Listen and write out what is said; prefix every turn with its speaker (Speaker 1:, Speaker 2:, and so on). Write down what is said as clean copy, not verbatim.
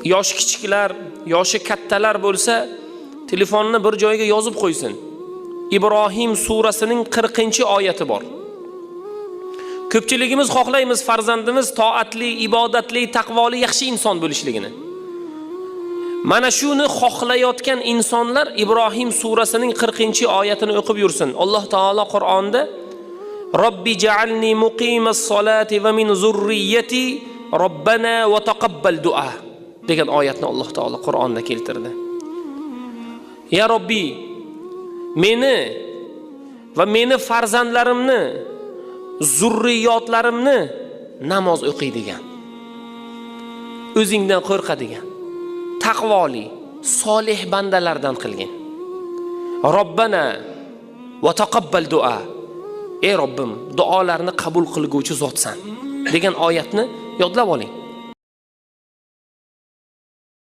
Speaker 1: Yoshi kichiklar, yoshi kattalar bo'lsa, telefonni bir joyga yozib qo'ysin. Ibrohim surasining 40-oyati bor. Ko'pchiligimiz xohlaymiz farzandimiz toatli, ibodatli, taqvoli, yaxshi inson bo'lishligini. Mana shuni xohlayotgan insonlar Ibrohim surasining 40-oyatini o'qib yursin. Alloh taolo Qur'onda Robbi ja'alni muqimas solati va min zurriyyati robbana va taqabbal du'a degan oyatni Alloh taolo Qur'onda keltirdi. Ya Robbi, meni va meni farzandlarimni, zurriyotlarimni namoz o'qiydigan, o'zingdan qo'rqadigan, taqvoli, solih bandalardan qilgin. Robbana va taqabbal du'a. Ey Robbim, duolarni qabul qilguvchi zotsan degan oyatni yodlab oling.